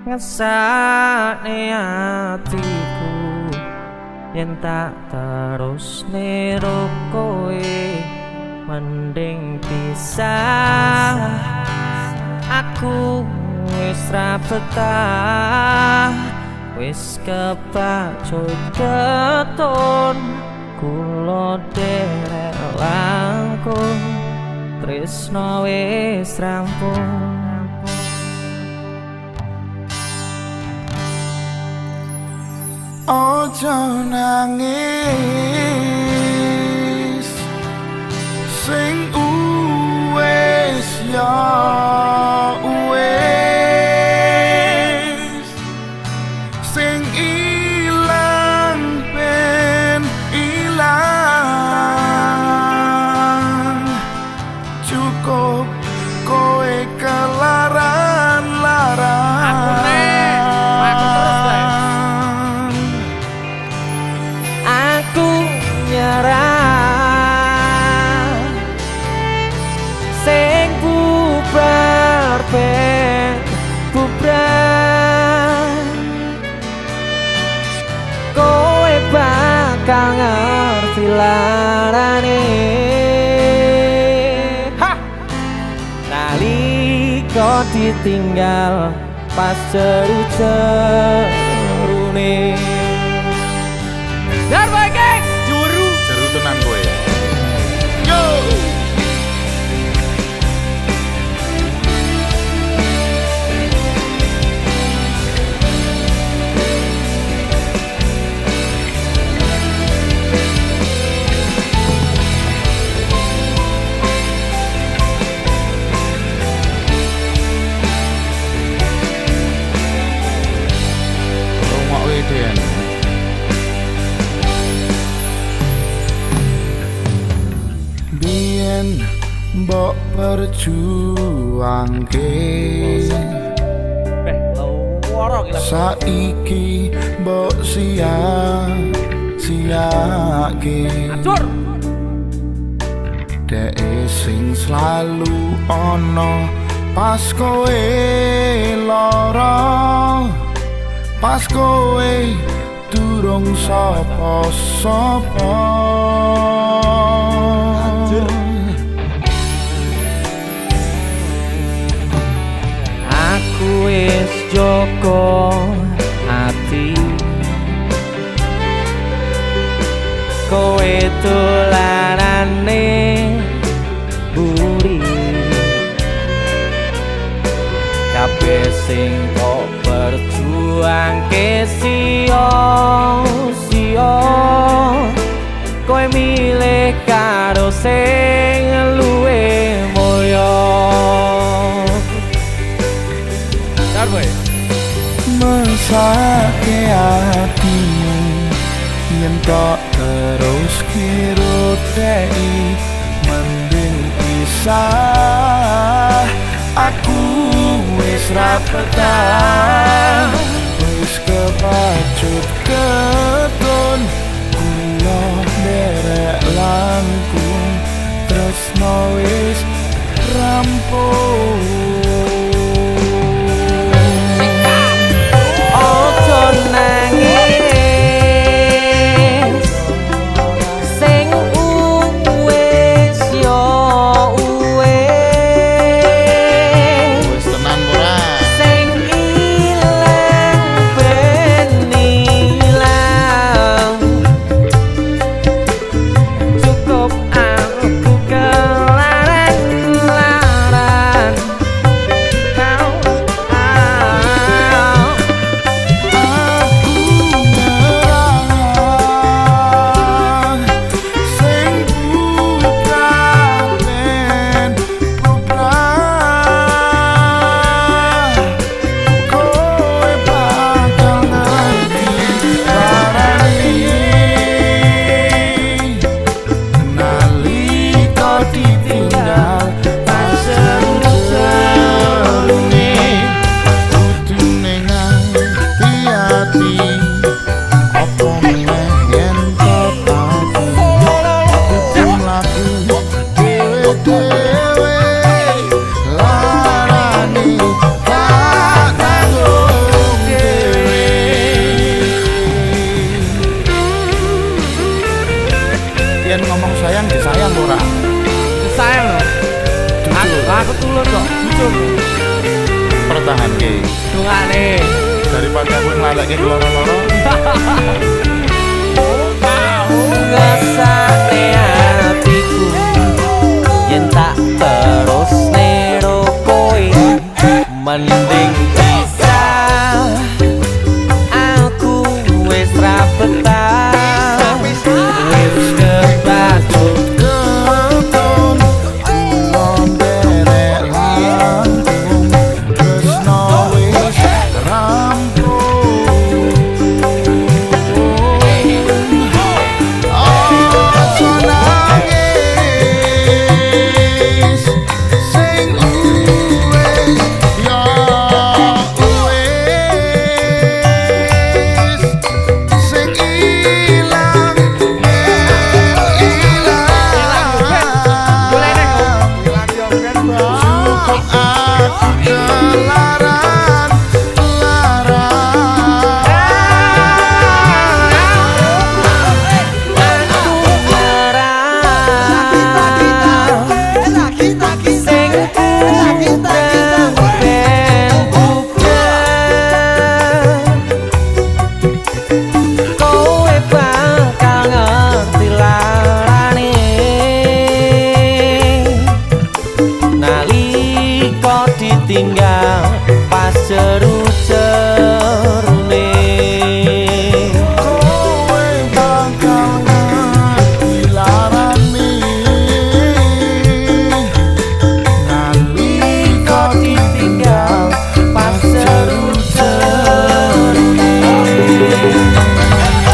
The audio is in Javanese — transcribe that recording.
Ngesakne atiku yen tak terus nero kowe mending pisah. Aku wis ra betah, wis kebacut keton, kula derek langkung, tresno wis rampung. Ojo nangis sing uwes ya uwes, sing ilang ben ilang, cukup kowe kelaran-laran. Aku nek, aku terus deh. Aku nyerah sing bubar ben bubar, kowe bakal ngerti larane. Ha! Nalika ditinggal pas jeru-jerune. Dar bae, geng. Juru. Jeru tenan kowe. Yo! Rungokke Den. Biyen mbok perjuangke, Beh, loro iki lho. Saiki mbok sia-siake. Acur. Dhek sing selalu ana pas kowe lara, pas kowe durung sapa-sapa. Anjir. Aku wis jaga ati, kowe dolanane buri, kabeh sing kok perjuangke sia-sia, kowe milih karo sing luwih mulya. Dar bae. Mesake atimu yen tok terus kirotei, mending pisah. Aku wis ra betah, wis kebacut keton, kula nderek langkung, tresno wis rampung. Ojo nangis sing uwes yo uwes, Wis tenan ora? Sing ilang ben ilang, cukup aku kelaran-laran. Pertahanke. Dungane. Daripada kowe nglalekke loro-loro. Ngesakne atiku yen tak terus nero kowe, mending